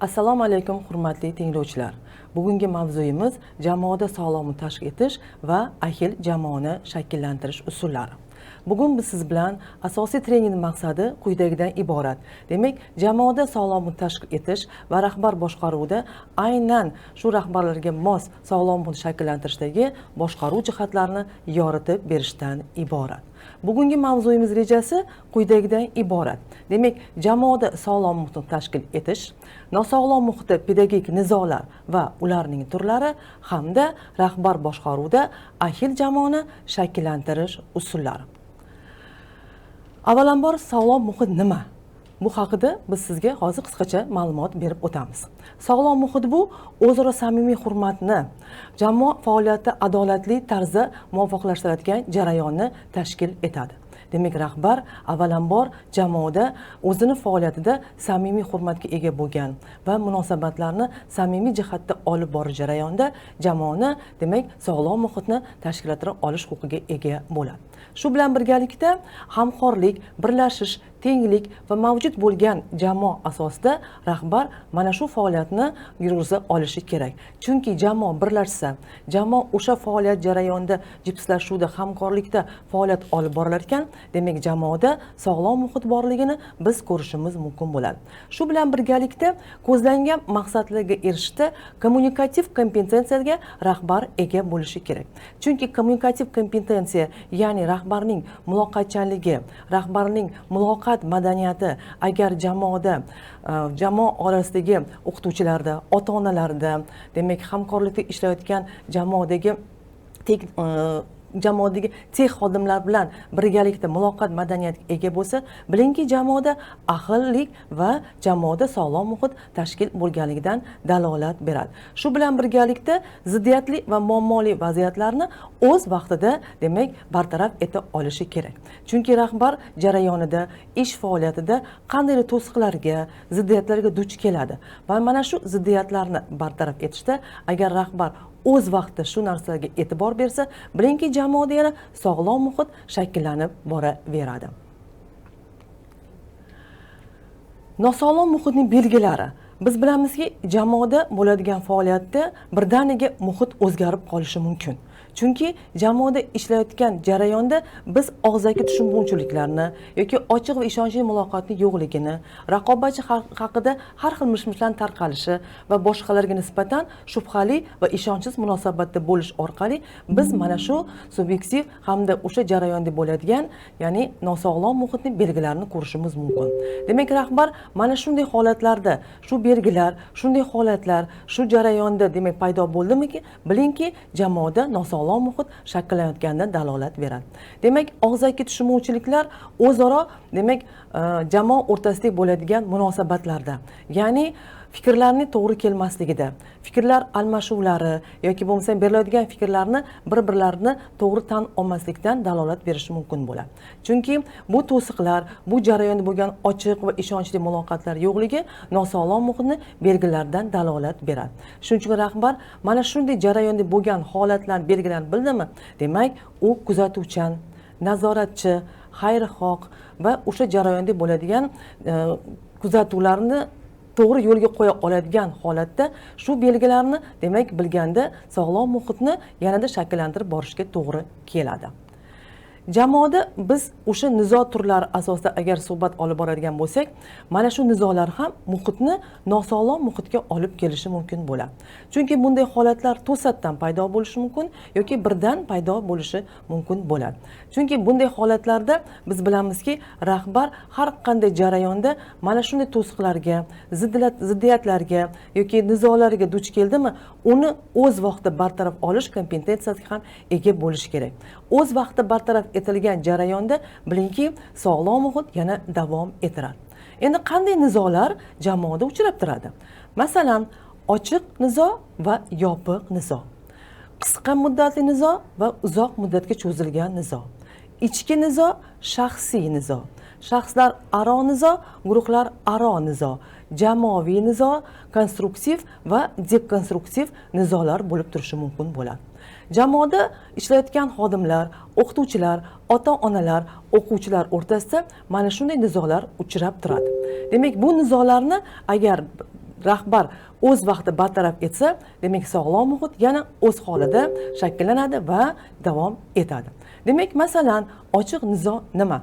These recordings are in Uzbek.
Assalomu alaykum, hurmatli tinglovchilar. Bugungi mavzuyimiz jamoada sog'lomni tashkil etish va ahil jamoani shakllantirish usullari. Bugun biz siz bilan asosiy treningning maqsadi quyidagidan iborat. Demak, jamoada sog'lomni tashkil etish va rahbar boshqaruvida aynan shu rahbarlarga mos sog'lom muhit shakllantirishdagi boshqaruv jihatlarini yoritib berishdan iborat. Bugungi mavzuyimiz rejasi quyidagidan iborat. Demak, jamoada sog'lom muhitni tashkil etish, nosog'lom muhitda pedagogik nizolar va ularning turlari hamda rahbar boshqaruvida ahil jamoani shakllantirish usullari. Avvalambor, sog'lom muhit nima? Bu haqida biz sizga hozir qisqacha ma'lumot berib o'tamiz. Sog'lom muhit bu o'zaro samimiy hurmatni, jamoa faoliyati adolatli tarzda muvofiqlashtiradigan jarayonni tashkil etadi. Demak, rahbar avvalambor jamoada o'zini faoliyatida samimiy hurmatga ega bo'lgan va munosabatlarni samimiy jihatda olib borish jarayonida jamoani, demak, sog'lom muhitni tashkillantira olish huquqiga ega bo'ladi. Shu bilan birgalikda hamkorlik, birlashish, tenglik va mavjud bo'lgan jamoa asosida rahbar mana shu faoliyatni yurg'iza olishi kerak. Chunki jamoa birlashsa, jamoa o'sha faoliyat jarayonida jipslashuvda, hamkorlikda faoliyat olib borilar ekan, demak, jamoada sog'lom muhit borligini biz ko'rishimiz mumkin bo'ladi. Shu bilan birgalikda ko'zlangan maqsadlarga erishishda kommunikativ kompetensiyaga rahbar ega bo'lishi kerak. Chunki kommunikativ kompetensiya, ya'ni rahbarning muloqotchanligi, rahbarning muloqot madaniyati agar jamoada, jamoa orasidagi o'qituvchilarda, ota-onalarda, demak, hamkorlikda ishlayotgan jamoadagi tek jamoadagi tex xodimlar bilan birgalikda muloqot madaniyatiga ega bo'lsa, bilingki, jamoada ahillik va jamoada sog'lom muhit tashkil bo'lganligidan dalolat beradi. Shu bilan birgalikda ziddiyatli va muammoli vaziyatlarni o'z vaqtida, demak, bartaraf eta olishi kerak. Chunki rahbar jarayonida, ish faoliyatida qandaydir to'siqlarga, ziddiyatlarga duch keladi va mana shu ziddiyatlarni bartaraf etishda agar rahbar o'z vaqtida shu narsalarga e'tibor bersa, bilingki, jamoada yana sog'lom muhit shakllanib boraveradi. Nosog'lom muhitning belgilari. Biz bilamizki, jamoada bo'ladigan faoliyatda birdaniga muhit o'zgarib qolishi mumkin. Chunki jamoada ishlayotgan jarayonda biz og'zaki tushunmovchiliklarni yoki ochiq va ishonchli muloqotning yo'qligini, raqobatchi haqida har xil mish-mishlar tarqalishi va boshqalarga nisbatan shubhali va ishonchsiz munosabatda bo'lish orqali biz mana shu subyektiv hamda o'sha jarayonda bo'ladigan, ya'ni nosog'lom muhitning belgilarini ko'rishimiz mumkin. Demak, rahbar mana shunday holatlarda, shu belgilar, shunday holatlar, shu jarayonda, demak, paydo bo'ldimiki, bilingki, jamoada nosog'lom muhit shakllanayotganidan dalolat beradi. Demak, og'zaki tushunmovchiliklar o'zaro, demak, jamoa o'rtasidagi bo'ladigan munosabatlarda, ya'ni fikrlarning to'g'ri kelmasligida, fikrlar almashuvlari yoki bo'lmasa beriladigan fikrlarni bir-birlarini to'g'ri tan olmaslikdan dalolat berishi mumkin bo'ladi. Chunki bu to'siqlar, bu jarayonda bo'lgan ochiq va ishonchli muloqotlar yo'qligi nosog'lom muhitni belgilaridan dalolat beradi. Shuning uchun rahbar mana shunday jarayonda bo'lgan holatlar belgilarini bildimi? Demak, u kuzatuvchan, nazoratchi, xayrixoh va o'sha jarayonda bo'ladigan kuzatuvlarni to'g'ri yo'lga qo'ya oladigan holatda shu belgilarni, demak, bilganda sog'lom muhitni yanada shakllantirib borishga to'g'ri keladi. Jamoada biz o'sha nizo turlari asosida agar suhbat olib boradigan bo'lsak, mana shu nizolar ham muhitni nosog'lom muhitga olib kelishi mumkin bo'ladi. Chunki bunday holatlar to'satdan paydo bo'lishi mumkin yoki birdan paydo bo'lishi mumkin bo'ladi. Chunki bunday holatlarda biz bilamizki, rahbar har qanday jarayonda mana shunday to'siqlarga, ziddiyatlarga yoki nizolarga duch keldimi, uni o'z vaqtida bartaraf olish kompetensiyasiga ham ega bo'lishi kerak. O'z vaqtida bartaraf etilgan jarayonda bilingki, sog'lom muhit yana davom ettiradi. Endi qanday nizolar jamoada uchrab turadi? Masalan, ochiq nizo va yopiq nizo, qisqa muddatli nizo va uzoq muddatga cho'zilgan nizo, ichki nizo, shaxsiy nizo, shaxslar aro nizo, guruhlar aro nizo, jamoaviy nizo, konstruktiv va dekonstruktiv nizolar bo'lib turishi mumkin bo'ladi. Jamoada ishlayotgan xodimlar, o'qituvchilar, ota-onalar, o'quvchilar o'rtasida mana shunday nizolar uchrab turadi. Demak, bu nizolarni agar rahbar o'z vaqtida bartaraf etsa, demak sog'lom muhit yana o'z holida shakllanadi va davom etadi. Demak, masalan, ochiq nizo nima?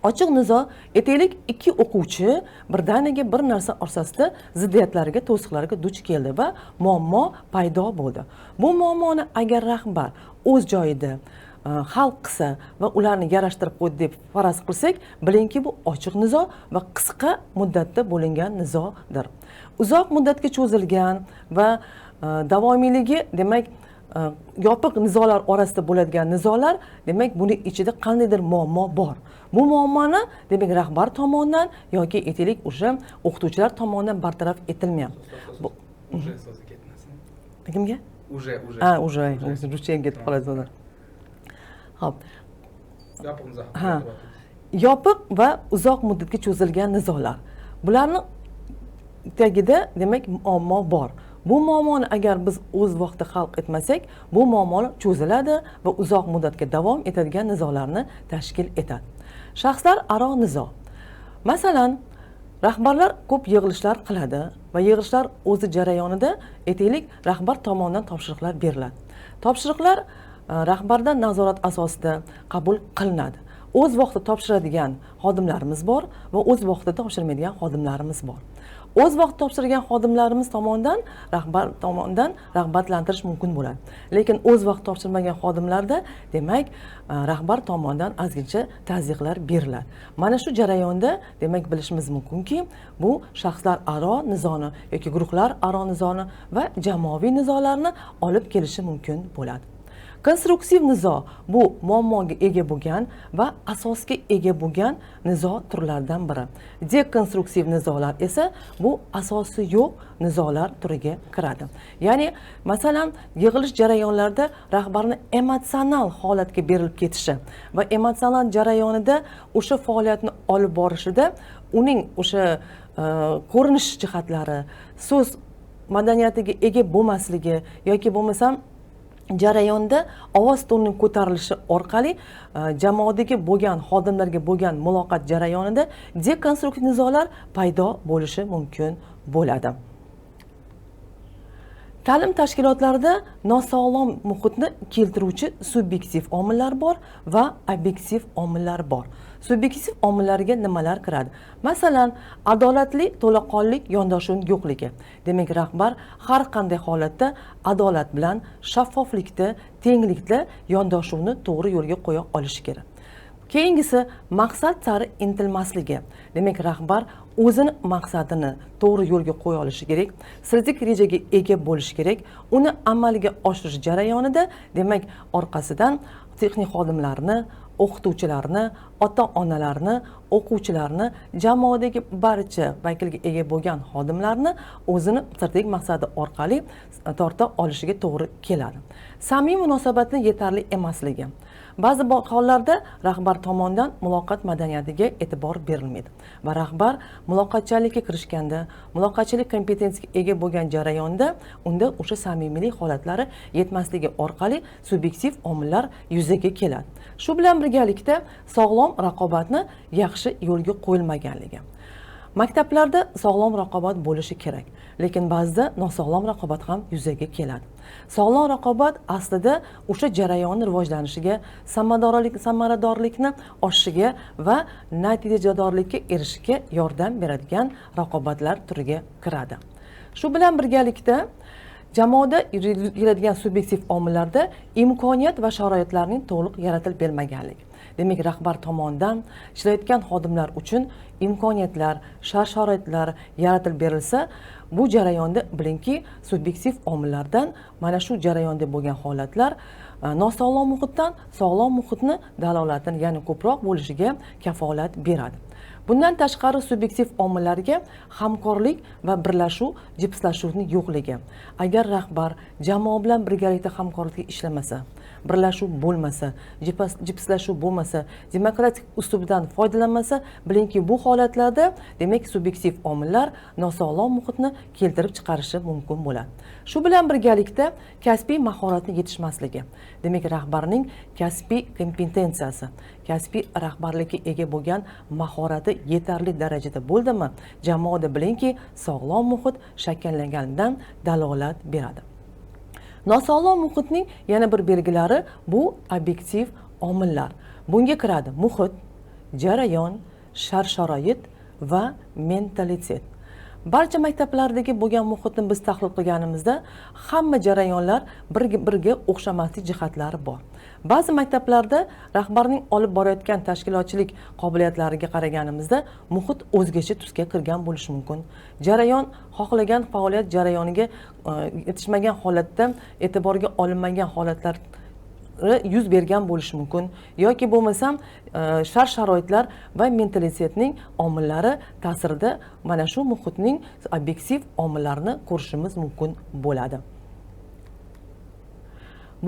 Ochiq nizo, aytaylik, ikki o'quvchi birdaniga bir narsa asosida ziddiyatlariga, to'siqlarga duch keldi va muammo paydo bo'ldi. Bu muammoni agar rahbar o'z joyida hal qilsa va ularni yarashtirib qo'ydi deb faraz qilsak, bilingki, bu ochiq nizo va qisqa muddatda bo'lingan nizodir. Uzoq muddatga cho'zilgan va davomiyligi, demak, yopiq nizolar orasida bo'ladigan nizolar, demak, buni ichida qandaydir muammo bor. Bu muammoni, demak, rahbar tomonidan yoki aytaylik, o'sha o'qituvchilar tomonidan bartaraf etilmayapti. Уже so'zi ketmasin. Kimga? Уже, уже. Ha, уже, ruscha ham ketib qoladi. Xo'p. Yopiq nizo. Ha. Yopiq va uzoq muddatga cho'zilgan nizolar. Bularni tagida, demak, muammo bor. Bu muammoni agar biz o'z vaqtida hal etmasak, bu muammolar cho'ziladi va uzoq muddatga davom etadigan nizolarni tashkil etadi. Shaxslar aro nizo. Masalan, rahbarlar ko'p yig'ilishlar qiladi va yig'ilishlar o'zi jarayonida, aytaylik, rahbar tomonidan topshiriqlar beriladi. Topshiriqlar rahbardan nazorat asosida qabul qilinadi. O'z vaqtida topshiradigan xodimlarimiz bor va o'z vaqtida topshirmaydigan xodimlarimiz bor. O'z vaqtida topshirgan xodimlarimiz tomonidan rahbar tomonidan rag'batlantirish mumkin bo'ladi. Lekin o'z vaqtida topshirmagan xodimlarda, demak, rahbar tomonidan ozgincha tazyiqlar beriladi. Mana shu jarayonda, demak, bilishimiz mumkinki, bu shaxslar aro nizoni yoki guruhlar aro nizoni va jamoaviy nizolarni olib kelishi mumkin bo'ladi. Konstruktiv nizo bu muammoga ega bo'lgan va asosga ega bo'lgan nizo turlaridan biri. Dekonstruktiv nizolar esa bu asosi yo'q nizolar turiga kiradi. Ya'ni, masalan, yig'ilish jarayonlarida rahbarni emotsional holatga berilib ketishi va emotsional jarayonida o'sha faoliyatni olib borishida uning o'sha ko'rinish jihatlari, so'z madaniyatiga ega bo'lmasligi yoki bo'lmasam jarayonda ovoz tonining ko'tarilishi orqali jamoadagi bo'lgan xodimlarga bo'lgan muloqot jarayonida dekonstruktiv nizolar paydo bo'lishi mumkin bo'ladi. Ta'lim tashkilotlarida nosog'lom muhitni keltiruvchi subyektiv omillar bor va obyektiv omillar bor. Subyektiv omillarga nimalar kiradi? Masalan, adolatli to'laqonlik yondashuvning yo'qligi. Demak, rahbar har qanday holatda adolat bilan shaffoflikda, tenglikda yondashuvni to'g'ri yo'lga qo'ya olishi kerak. Keyingisi maqsad sari intilmasligi. Demak, rahbar o'zini maqsadini to'g'ri yo'lga qo'ya olishi kerak, strategik rejaga ega bo'lishi kerak. Uni amalga oshirish jarayonida, demak, orqasidan texnik xodimlarni, o'qituvchilarni, ota-onalarni, o'quvchilarni, jamoadagi barcha vakilga ega bo'lgan xodimlarni o'zini strategik maqsadi orqali torta olishiga to'g'ri keladi. Samimiy munosabatni yetarli emasligi. Ba'zi hollarda rahbar tomonidan muloqot madaniyatiga e'tibor berilmaydi va rahbar muloqotchanlikka kirishganda, muloqotchilik kompetensiyasiga ega bo'lgan jarayonda unda o'sha samimiylik holatlari yetmasligi orqali subyektiv omillar yuzaga keladi. Shu bilan birgalikda sog'lom raqobatni yaxshi yo'lga qo'yilmaganligi. Maktablarda sog'lom raqobat bo'lishi kerak, lekin ba'zida nosog'lom raqobat ham yuzaga keladi. Sog'lom raqobat aslida o'sha jarayonni rivojlanishiga, samaradorlikni oshishiga va natijadorlikka erishishga yordam beradigan raqobatlar turiga kiradi. Shu bilan birgalikda jamoada yuradigan subyektiv omillarda imkoniyat va sharoitlarning to'liq yaratilib berilmaganligi. Demak, rahbar tomonidan ishlayotgan xodimlar uchun imkoniyatlar, shart-sharoitlar yaratilib berilsa, bu jarayonda bilingki, subyektiv omillardan mana shu jarayonda bo'lgan holatlar nosog'lom muhitdan sog'lom muhitni dalolatini, ya'ni ko'proq bo'lishiga kafolat beradi. Bundan tashqari subyektiv omillarga hamkorlik va birlashuv, jipslashuvning yo'qligi. Agar rahbar jamoa bilan birgalikda hamkorlikda ishlamasa, birlashuv bo'lmasa, jipslashuv bo'lmasa, demokratik uslubdan foydalanmasa, bilingki, bu holatlarda, demak, subyektiv omillar nosog'lom muhitni keltirib chiqarishi mumkin bo'ladi. Shu bilan birgalikda kasbiy mahoratni yetishmasligi. Demak, rahbarning kasbiy kompetensiyasi, kasbiy rahbarlikka ega bo'lgan mahorati yetarli darajada bo'ldimi, jamoada bilingki sog'lom muhit shakllanganidan dalolat beradi. Nosog'lom muhitning yana bir belgilari bu obyektiv omillar. Bunga kiradi muhit, jarayon, shart-sharoit va mentalitet. Barcha maktablardagi bo'lgan muhitni biz tahlil qilganimizda hamma jarayonlar bir-biriga o'xshamaslik jihatlari bor. Ba'zi maktablarda rahbarning olib borayotgan tashkilotchilik qobiliyatlariga qaraganimizda muhit o'zgacha tusga kirgan bo'lishi mumkin. Jarayon xohlagan faoliyat jarayoniga yetishmagan holatda, e'tiborga olinmagan holatlar yuz bergan bo'lishi mumkin yoki bo'lmasam shart-sharoitlar va mentalitetning omillari ta'sirida mana shu muhitning obyektiv omillarini ko'rishimiz mumkin bo'ladi.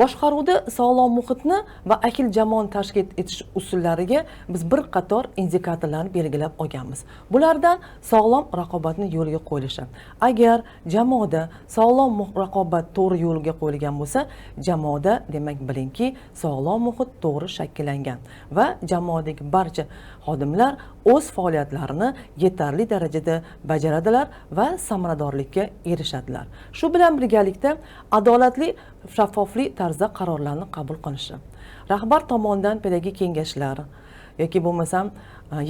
Boshqaruvda sog'lom muhitni va ahil jamoani tashkil etish usullariga biz bir qator indikatorlarni belgilab olganmiz. Bulardan sog'lom raqobatni yo'lga qo'yilishi. Agar jamoada sog'lom raqobat to'g'ri yo'lga qo'yilgan bo'lsa, jamoada demak bilingki sog'lom muhit to'g'ri shakllangan va jamoadagi barcha xodimlar o'z faoliyatlarini yetarli darajada bajaradilar va samaradorlikka erishadilar. Shu bilan birgalikda adolatli, shaffofli tarzda qarorlarni qabul qilishi. Rahbar tomonidan pedagogik kengashlar yoki bo'lmasam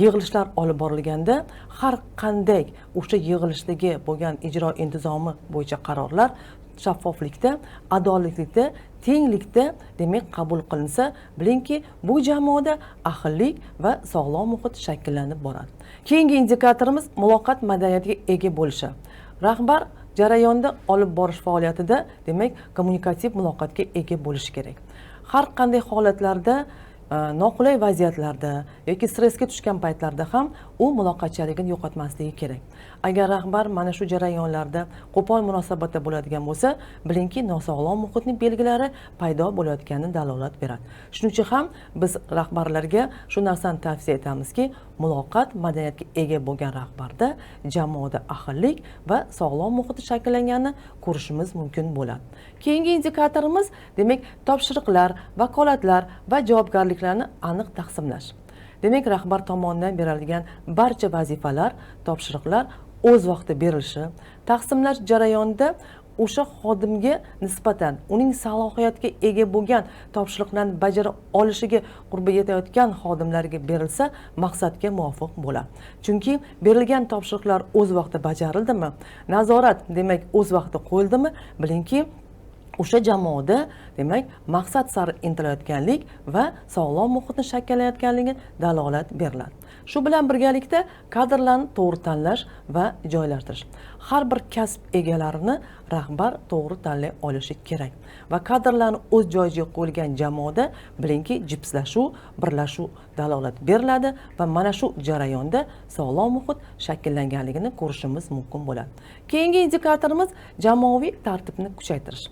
yig'ilishlar olib borilganda har qanday o'sha yig'ilishdagi bo'lgan ijro intizomi bo'yicha qarorlar shaffoflikda, adolatlilikda, tenglikda demak qabul qilinsa, bilingki bu jamoada ahillik va sog'lom muhit shakllanib boradi. Keyingi indikatorimiz muloqot madaniyatiga ega bo'lishi. Rahbar jarayonda olib borish faoliyatida demak kommunikativ muloqotga ega bo'lishi kerak. Har qanday holatlarda, noqulay vaziyatlarda yoki stressga tushgan paytlarda ham u muloqotchiligini yo'qotmasligi kerak. Agar rahbar mana shu jarayonlarda qo'pol munosabatda bo'ladigan bo'lsa, bilingki nosog'lom muhitning belgilari paydo bo'layotganidan dalolat beradi. Shuning uchun ham biz rahbarlarga shu narsani tavsiya etamizki, muloqot madaniyatiga ega bo'lgan rahbarda jamoada ahillik va sog'lom muhit shakllanganini ko'rishimiz mumkin bo'ladi. Keyingi indikatorimiz demak topshiriqlar, vakolatlar va javobgarliklarni aniq taqsimlash. Demak, rahbar tomonidan berilgan barcha vazifalar, topshiriqlar o'z vaqtida berilishi, taqsimlash jarayonida o'sha xodimga nisbatan uning salohiyatiga ega bo'lgan topshiriqlarni bajara olishiga qurbi yetayotgan xodimlarga berilsa maqsadga muvofiq bo'ladi. Chunki berilgan topshiriqlar o'z vaqtida bajarildimi, nazorat demak o'z vaqtida qo'yildimi, bilingki o'sha jamoada demak maqsad sari intilayotganlik va sog'lom muhitni shakllanayotganligi dalolat beriladi. Shu bilan birgalikda kadrlarni to'g'ri tanlash va joylashtirish. Har bir kasb egalarini rahbar to'g'ri tanlay olishi kerak va kadrlarni o'z joyiga qo'yilgan jamoada bilingki jipslashuv, birlashuv dalolat beriladi va mana shu jarayonda sog'lom muhit shakllanganligini ko'rishimiz mumkin bo'ladi. Keyingi indikatorimiz jamoaviy tartibni kuchaytirish.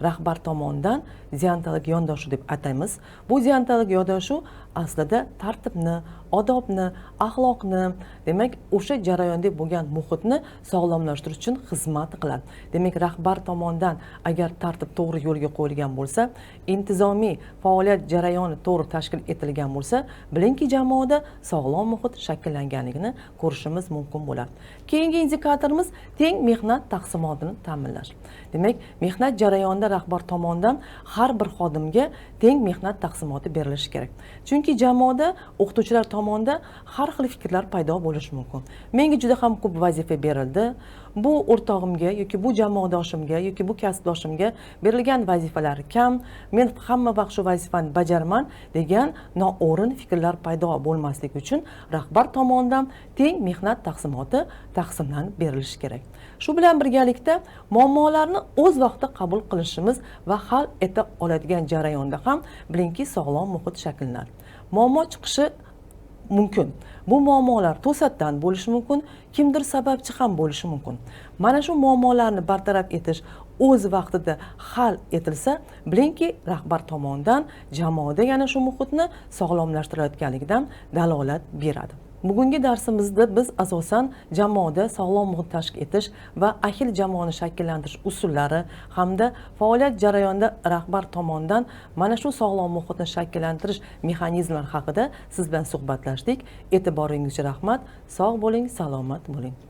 Rahbar tomonidan deontolog yondashuv deb ataymiz. Bu deontolog yondashuv aslida tartibni, odobni, axloqni, demak o'sha jarayonda bo'lgan muhitni sog'lomlashtirish uchun xizmat qiladi. Demak, rahbar tomonidan agar tartib to'g'ri yo'lga qo'yilgan bo'lsa, intizomiy faoliyat jarayoni to'g'ri tashkil etilgan bo'lsa, bilingki jamoada sog'lom muhit shakllanganligini ko'rishimiz mumkin bo'ladi. Keyingi indikatorimiz teng mehnat taqsimotini ta'minlash. Demak, mehnat jarayonida rahbar tomonidan har bir xodimga teng mehnat taqsimoti berilishi kerak. Chunki jamoada o'qituvchilar tomonidan har xil fikrlar paydo bo'lishi mumkin. Menga juda ham ko'p vazifa berildi. Bu o'rtog'imga yoki bu jamoadoshimga yoki bu kasbdoshimga berilgan vazifalar kam, men hamma vaqt shu vazifani bajarman degan noo'rin fikrlar paydo bo'lmasligi uchun rahbar tomonidan teng mehnat taqsimoti taqsimlanib berilishi kerak. Shu bilan birgalikda muammolarni o'z vaqtida qabul qilishimiz va hal eta oladigan jarayonda ham bilingki sog'lom muhit shakllanadi. Muammo chiqishi mumkin. Bu muammolar to'satdan bo'lishi mumkin, kimdir sababchi ham bo'lishi mumkin. Mana shu muammolarni bartaraf etish o'z vaqtida hal etilsa, bilingki rahbar tomonidan jamoada yana shu muhitni sog'lomlashtirayotganligidan dalolat beradi. Bugungi darsimizda biz asosan jamoada sog'lom muhit tashkil etish va ahil jamoani shakllantirish usullari hamda faoliyat jarayonida rahbar tomonidan mana shu sog'lom muhitni shakllantirish mexanizmlari haqida siz bilan suhbatlashdik. E'tiboringiz uchun rahmat. Sog' bo'ling, salomat bo'ling.